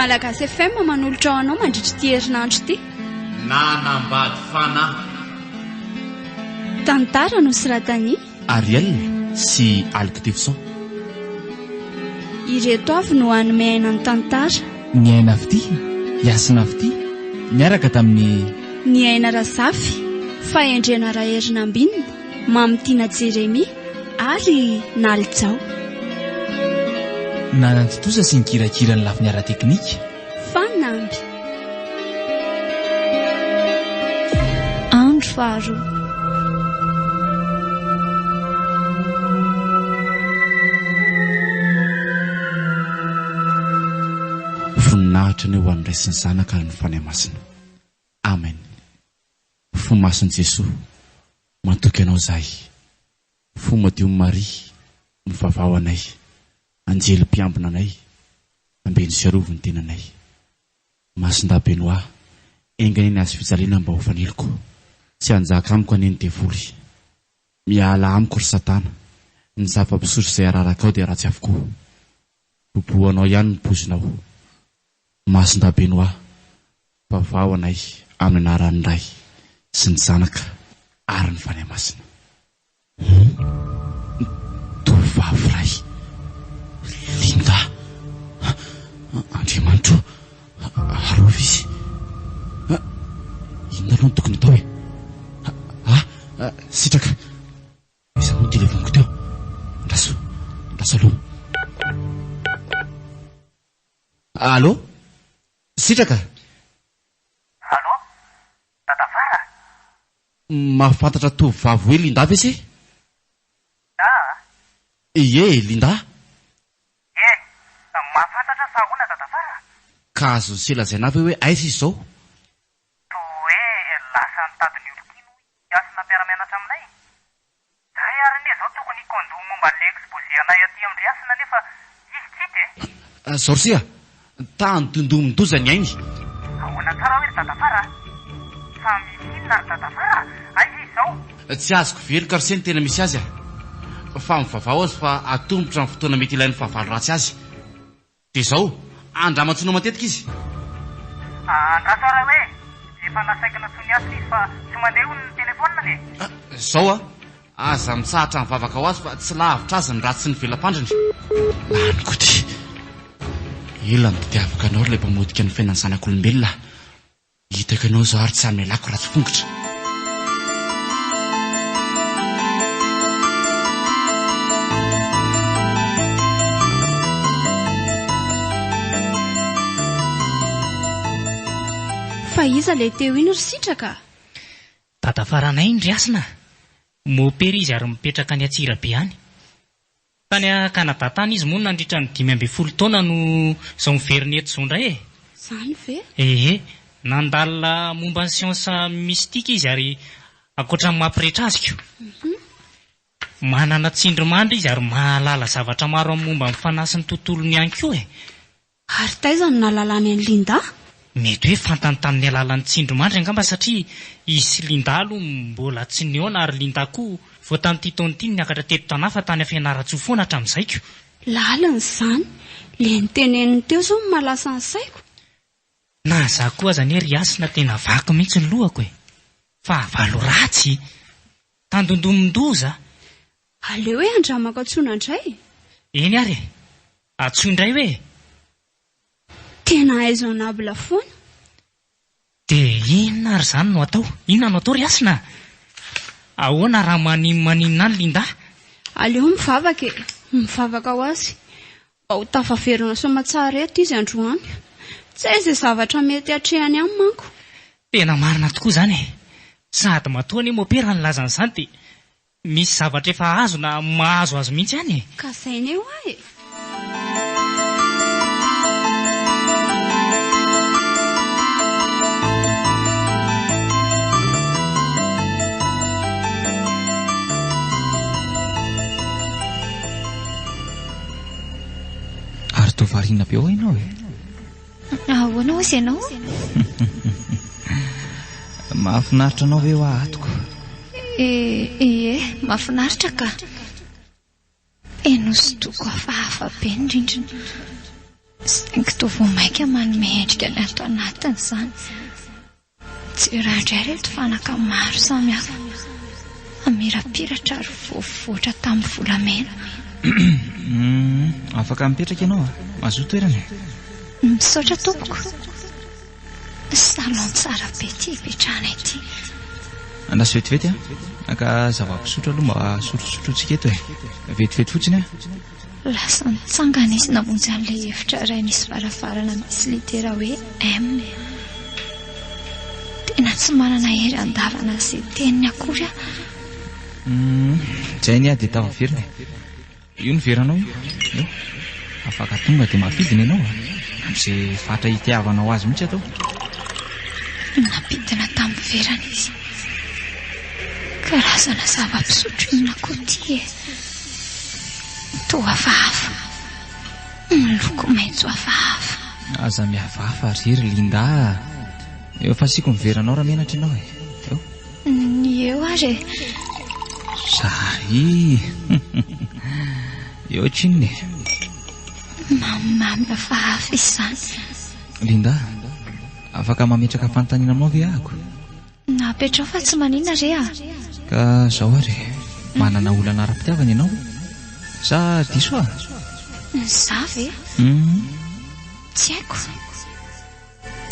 Malagasy FM manolotra ho anao mandritra ity herinandro ity. Nanambady fanahy. Tantara nosoratan'i. Ariel sy Alctivson. Ireto avy no hanome aina ny tantara. Ny Aina Fitia, Hasina Fitia, niaraka tamin'i. Ny Aina Razafy, Fahendrena Raherinambinina, Mamitiana Jeremia ary Nalijao. Nanatontosa sy nikirakira ny lafiny ara-teknika. Fanamby. Andro faharoa. Voninahitra anie ho an'ny Ray sy ny Zanaka ary ny Fanahy Masina. Amen. Fo Masin'i Jesoa, matoky Anao izahay. Fo madion'i Maria, mivavaha ho anay. Anjely mpiambina anay, ambeno sy arovy ny tenanay. Masindahy Benoît, enga anie ny hazo fijaliana mba ho faniloko. Tsy hanjaka amiko anie ny devoly. Miala amiko ry satana. Ny zava-pisotro izay ararakao dia ratsy avokoa. Bobohanao ihany ny pozinao. Masindahy Benoît, vavaho anay amin'ny anaran'ny Ray sy ny Zanaka ary ny Fanahy Masina. Hum, tovovavy iray. Linda. Andriamanitro o, arovy izy. Inona aloha no tokony atao e? Ah, sitraka. Aiza moa ny telefoniko teo? Andraso, andraso aloha. Allô? Sitraka? Allô? Dadafara? Mahafantatra tovovavy hoe Linda ve se? Linda a? Ie, Linda. Ie, mahafantatra aho fa ahoana Dadafara? Ka azon'i se lazaina ahy ve hoe aiza izy izao? Toa hoe lasa nitady ny olon-tiany hoy i Hasina mpiara-mianatra aminay. Zahay ary anie zao tokony hikondoha momba an'le exposé anay aty amin-dry Hasina nefa izy tsy hita e! Zao ry se a! Tandindomin-doza ny ainy. Ahoana tsara hoe ry dadafara a! Fa misy inona ry dadafara a! Aiza izy zao? Tsy azoko veloka ry se ny tena misy azy a! Fa mivavaha azy fa atombotra ny fotoana mety ilain'ny fahavalo ratsy azy. Dia izao, andraman-tsonoa matetika izy. Andraso ary hoe efa nasaiko nantsoin'i Hasina izy fa tsy mandeha hono ny telephone-ny e! Izao a, aza mitsahatra mivavaka ho azy fa tsy lavitra azy ny ratsy sy ny vela-pandriny. Laniko ity. Ela no tadiaviko anao ry ilay mpamotika ny fiainan'ny zanak'olombelona. Hitako ianao izao ary tsy hamelako raha tsy fongotra. Fa iza ilay teo iny ry Sitraka a? Dadafaranay iny ry Hasina a! Mopera izy ary mipetraka any Antsirabe any. Tany Canada tany izy moa nandritra ny 15 taona no izao miverina eto izao indray e! Izany ve? Ehe, nandalina momba ny siansa mystique izy ary ankoatra ny maha pretra azy ko. Manana tsindrimandry izy ary mahalala zavatra maro amin'ny momba ny fanahy sy ny tontolony ihany koa e! Ary taiza no nahalalany an'i Linda? Mety hoe fantany tamin'ny alalan'ny tsindrimandry angamba satria izy sy Linda aloha mbola tsy nihaona ary Linda koa vao tamin'ity taona ity no niakatra teto Tanà fa tany Fianarantsoa foana hatramin'izay ko. Lalina izany. Ilay noteneniny teo izao no mahalasa ny saiko. Na za koa aza anie ry Hasina tena vaky mihitsy ny lohako e! Fahavalo ratsy! Tandindomin-doza! Aleo hoe andramako antsoina indray. Eny ary e! Antsoy indray hoe e! Tena raisonnable foana. Dia inona ary izany no atao? Inona no atao ry Hasina a? Ahoana raha maninomaninona any Linda? Aleo mivavaka e! Mivavaka ho azy. Mba ho tafaverina soamatsara eto izy androany. Tsy hay izay zavatra mety hatrehany any manko. Tena marina tokoa izany e! Sady matoa anie mopera nilaza an'izany dia Misy zavatra efa azo na mahazo azy mihitsy any e! Ka zay ne hoa e! Ary toa variana be ao ianao e! Ahoana hozy ianao? Mahafinaritra anao ve hoa atoko? Ie, mahafinaritra ka. Tena hosodoko hafahafa be ny rindrina. Saingy toa vao mainka manome endrika ny ato anatiny izany. Jereo indray ireto fanaka maro samihafa, mamirapiratra ary voavoatra tamin'ny volamena. Afaka mipetraka ianao a! Mazoa toerana e! Misaotra tompoko. Salon tsara be ity ipetrahana ity. Andraso vetivety a! Maka zava-pisotro aloha mba sotrosotrointsika eto e! Vetivety fotsiny a! Lasa nitsangana izy namonjy an'ilay efitra iray nisy varavarana misy litera hoe M. Tena tsy manana hery handavana izay teniny akory aho. Humm, izay anie aho dia tafaverina e. Io ny veranao io. Io. Afaka tonga dia mampidina ianao a. Amin'izay fatra itiavanao azy mihitsy atao. Nampidina tamin'ny verany izy. Karazana zava-pisotro inona koa ity e? Toa hafahafa. Miloko maitso hafahafa. Aza mihafahafa ry ry Linda a! Eo fa asiako ny veranao raha menatra ianao e. Eo. Ny eo ary e. Zay! Eo tsinona e. Mamimamy hafahafa izany. Linda, afaka mametraka fanontaniana aminao ve ahako? Apetraho fa tsy maninona re a! Ka zao ary e, manana olana ara-pitiavana ianao sa diso aho? Za ve? Hum. Tsy haiko.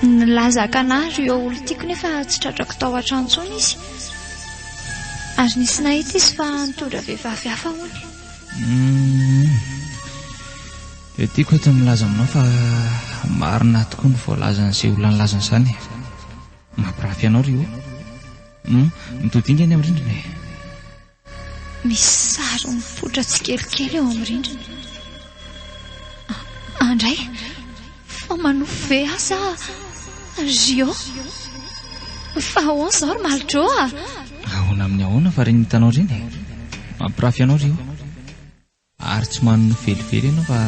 Nilaza haka anah ry eo olon-tiako nefa tsy tratrako tao an-trano intsony izy. Ary nisy nahita izy fa nitondra vehivavy hafa hono. Hum. Dia tiako eto ny milaza aminao fa marina tokoa ny voalazan'izay olona nilaza an'izany e. Mampirafy anao ry o. Hum, mitodinga eny amin'ny rindrina e. Misy sary mipoitra tsikelikely eo amin'ny rindrina. Andray, fa manofy ve aho sa ry o? Fa ahoana izao ry Maljo a? Ahoana amin'ny ahoana fa ireny hitanao ireny e? Mampirafy anao ry o. Ary tsy manonofy velively ianao fa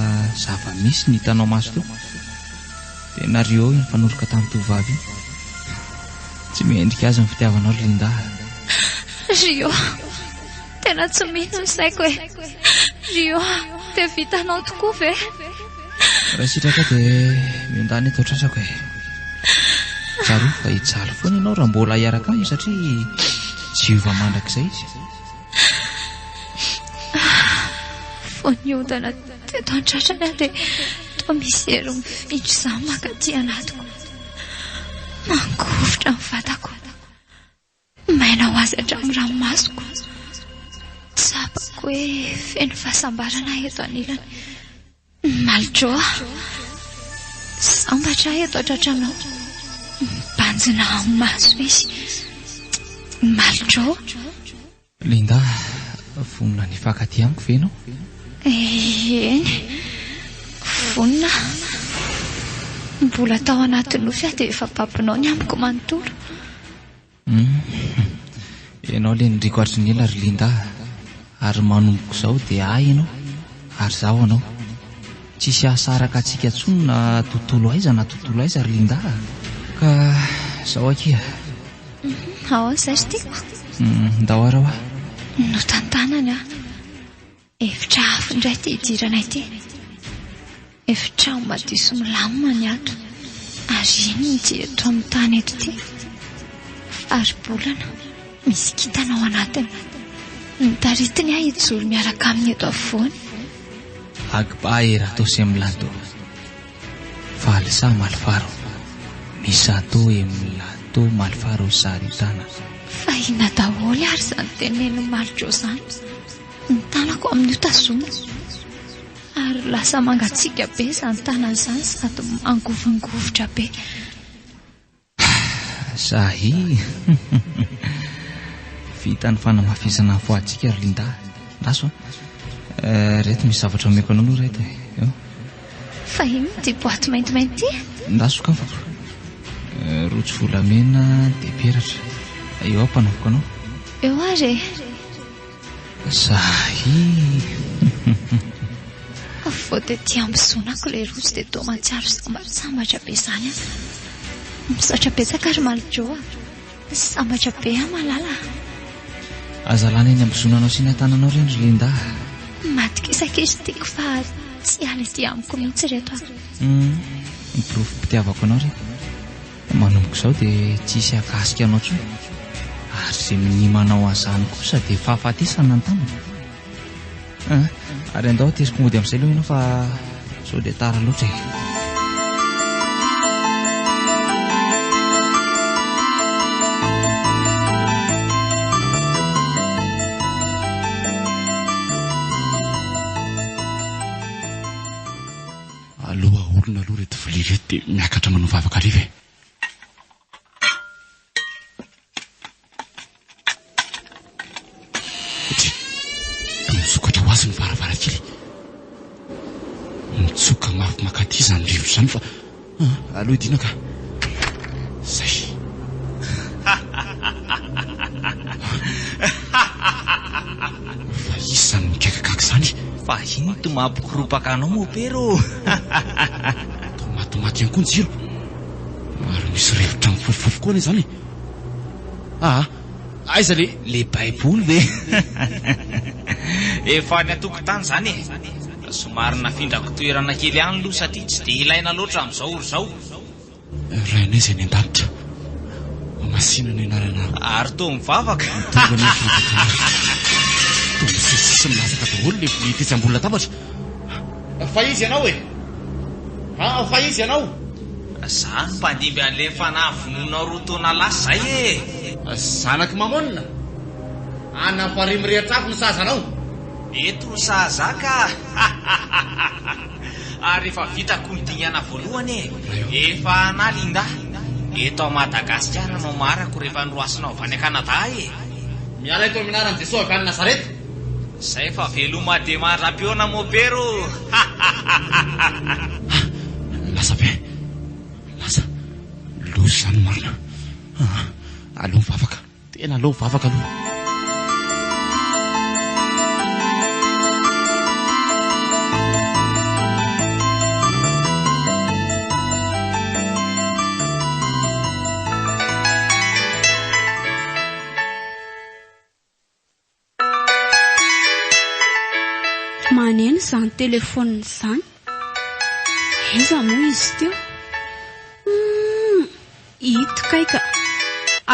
zava-misy ny hitanao maso teo. Tena Rio io nifanoroka tamin'ny tovovavy io. Tsy mendrika azy ny fitiavanao ry Linda a. Rio, tena tsy mino ny saiko e. Rio, dia vitanao tokoa ve? Raha sitraka dia miondana eto an-tratrako e. Tsarovy fa hijaly foana ianao raha mbola hiaraka aminy satria tsy hiova mandrakizay izy. Vao niondana teto an-tratrany aho dia toa misy hery mifindra izany mankaty anatiko. Mangovitra ny vatako. Maina ho azy hatramin'ny ranomasoko. Tsapako hoe feno fahasambarana aho eto anilany. Maljo a! Sambatra aho eto an-tratranao. Mibanjina amin'ny maso izy. Maljo. Linda, vonona ny hifankatia amiko ve ianao? Eny, vonona aho. Mbola tao anaty nofy aho dia efa babonao ny amiko manontolo. Humm. Ianao ilay niriko hatry ny ela ry Linda a! Ary manomboka izao dia ahy ianao ary izaho anao. Tsisy hahasaraka antsika intsony na tontolo aiza na tontolo aiza ry Linda a! Ka izao akia. Humm, ahoana izay ry tiako? Humm, ndao ary hoa. Notantanany aho. Efitra hafa indray ity hidirana ity. Efitrano madio sy milamina ny ato. Ary inona ity eto amin'ny tany eto ity? Faribolana, misy kintana ao anatiny. Notaritiny aho hijoro miaraka aminy eto afovoany. Agba erato semlato falsa malfaro misato emlato malfaro saritana. Fa inona daholo ary izany tenenin'i Marjo izany? Ny tanako amin'io tazomina. Ary lasa mangatsiaka be izany tanana izany sady mangovingovitra be. Sahy. Vita ny fanamafisana ny foantsika ry Linda. Andraso a. Ireto misy zavatra omeko anao aloha ireto e. Eo. Fa inona ity boaty maintimainty ity? Andraso sokafako. Rojo volamena dia peratra. Eo ampanaoviko anao. Eo ary e. Zahi. Vao tety ambozonako ilay rojo dia toa mahatsiaro sambatsambatra be izany aho. Misaotra betsaka ry Maljo a. Sambatra be aho malala a. Aza alana eny ambozonanao sy eny an-tananao ireny ry Linda a. Matokisa akia ry tiako fa. Tsy hiala ety amiko mihitsy ireto aho. Hum, ny porofom-pitiavako anao re. Manomboka izao dia tsy hisy hahakasika anao intsony. Ary izay minia manao an'izany kosa dia fahafatesana ny tambiny. Ah, ary andao ateriko mody amin'izay aloha ianao fa sao dia tara loatra e. Aleo aorina aloha ireto vilia ireto dia miakatra manao vavaka hariva e. Tsia, toa misokatra ho azy ny varavarankely. Mitsoka mafy mankaty izany rivotra izany fa aleo hidiana ka. Zay. Fa iza izany mikaikakaka izany? Fa inona ito mampikoropaka anao mopera ô? Toa matimaty ihany koa ny jiro. Ary misy rivotra mifofofofo koa anie izany e. Aa, aiza le. Le baiboly ve? Efa any an-tokotany izany e. Somary nafindrako toerana kely ihany aloha satria tsy dia ilaina loatra amin'izao ora izao. Rainay izay any an-danitra, masina ny anaranao. Ary toa mivavaka. Tonga anie ny fanjakanao. Toa misesy sy milatsaka daholo le vilia tetsy ambony latabatra. Fa iza ianao e? Ah, fa iza ianao? Za no mpandimby an'ilay fanahy vonoinao roa taona lasa izay e! Zanak'i Mamôna, any amin'ny farihy mirehitra afo ny sazanao. Eto ny sahaza ka! Ary efa vitako ny dingana voalohany e! Efa anà Linda, eto à Madagasikara no marako rehefa noroasinao avy any Canada e! Miala eto amin'ny anaran'i Jesoa avy any Nazareta! Zay fa veloma dia mandra-pihaona mopera o! Ha! Lasa be! Lasa! Loza izany marina! Aa! Aleo mivavaka! Tena aleo mivavaka aloha! Maneno izany telefaonina izany. Aiza moa izy teo? Humm, ito kay ka.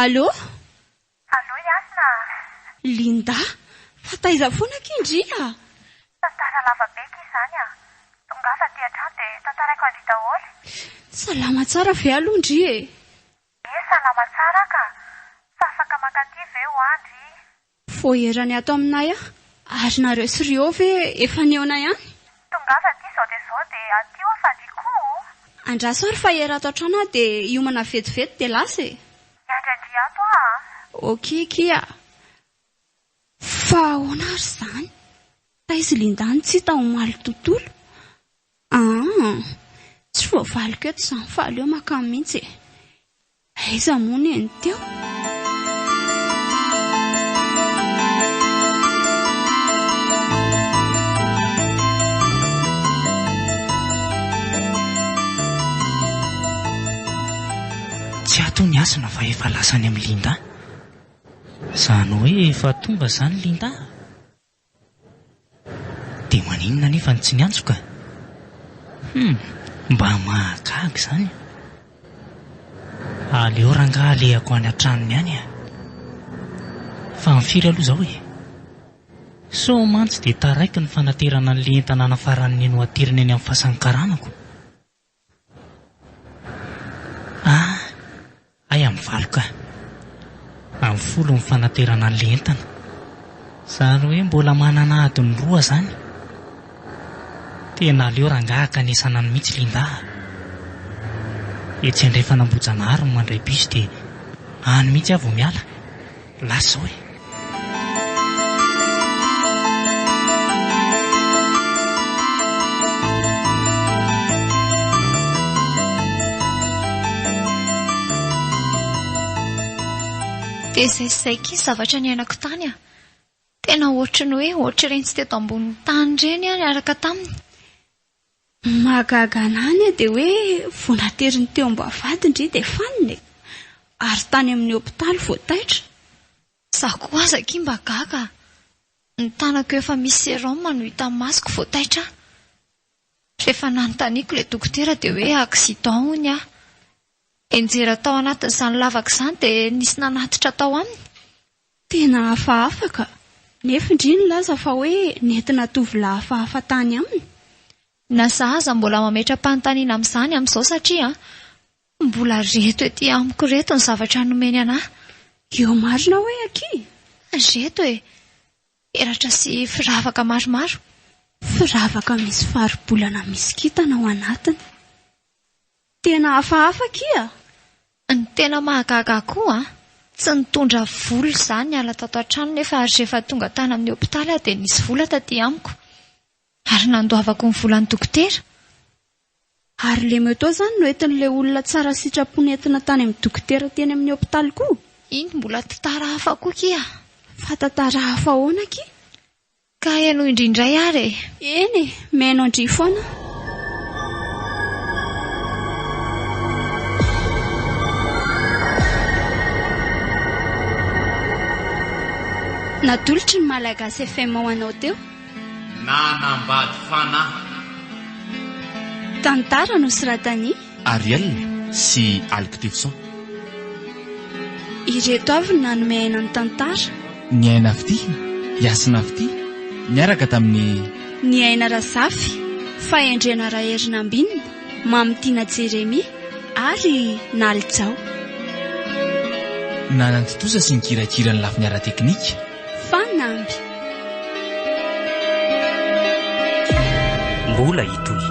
Allô? Allô Yasna a! Linda, fa taiza foana akia ndry a? Tantara lava be akia izany a! Tongava aty an-trano dia tantaraiko an-dry daholo. Salama tsara ve aloha ndry e? Ie salama tsara ka! Tsy afaka mankaty ve hoa ndry? Vao erany ato aminay aho. Ary nareo sy Rio ve efa nihaona ihany? Tongava aty izao dia izao dia aty hoa fa ndry koa o! Andraso ary fa hiera ato an-trano aho dia hiomana vetivety dia lasa e! Miandry an-dry ato aho a! Ok kia! Fa ahoana ary izany? Taiza i Linda no tsy hita omaly tontolo? Aa! Tsy voavaliko eto izany fa aleo mankany mihitsy e! Aiza moa neny teo? Tsy ato ny hasina fa efa lasa any amin'i Linda. Izany hoe efa tonga izany Linda? Dia maninona anefa no tsy niantso ka? Hum, mba mahagaga izany a! Aleo rangahy alehako any an-tranony any a! Fa amin'ny firy aloha izao e? Sao mantsy dia taraiky ny fanaterana an'ilay entana nafaran'i Neny ho aterina eny amin'ny fasan'ny karanako. Ah! Hay amin'ny valo ka. Amin'ny folo ny fanaterana an'ilay entana. Izany hoe mbola manana adiny roa izany. Tena aleo rangahy hankanesana any mihitsy Linda a! Etsy andrefan'Ambohijanahary no mandray bus dia any mihitsy aho vao miala. Lasa izao e! Dia izay sy izay akia ny zavatra niainako tany a! Tena ohatry ny hoe ohatr'ireny tsy teto ambonin'ny tany ireny aho niaraka taminy. Mahagaga anah anie dia hoe vao nateriny teo am-bavahady ndry dia fanina e! Ary tany amin'ny hopitaly vao taitra. Za koa aza akia mba gaga a! Ny tanako efa misy sérum no hitan'ny masoko vao taitra aho. Rehefa nanontaniako ilay dokotera dia hoe accident hono aho. Nianjera tao anatin'izany lavaka izany dia nisy nanatitra tao aminy. Tena hafahafa ka! Nefa ndry nilaza fa hoe nentina tovolahy hafahafa tany aminy. Na za aza mbola mametra-panontaniana amin'izany amin'izao satria mbola reto ety amiko reto ny zavatra nomeny anah. Eo marina hoe akia? Reto e! Peratra sy firavaka maromaro. Firavaka misy faribolana misy kintana ao anatiny. Tena hafahafa akia! Ny tena mahagaga ahy koa an, tsy nitondra vola izaho niala tato an-trano nefa rehefa tonga tany amin'ny hopitaly aho dia nisy vola taty amiko. Ary nandoavako ny volan'ny dokotera. Ary le moto zany noentin'ilay olona tsara sitrapo nentina tany amin'ny dokotera teny amin'ny hopitaly koa? Iny mbola tantara hafa koa kia. Fa tantara hafa ahoana akia? Ka henoy ndry indray ary e! Eny e, mihaino an-dry foana aho. Natolotry ny Malagasy FM ho anao teo. Nanambady fanahy. Tantara nosoratan'i. Ariel sy Alctivson. Ireto avy no nanome aina ny tantara. Niaina Fitia, Hasina Fitia, niaraka tamin'i. Niaina Razafy, Fahendrena Raherinambinina, Mamitiana Jeremia ary Nalijao. Nanantontosa sy nikirakira ny lafiny ara-teknika. Fanamby. Mbola hitohy.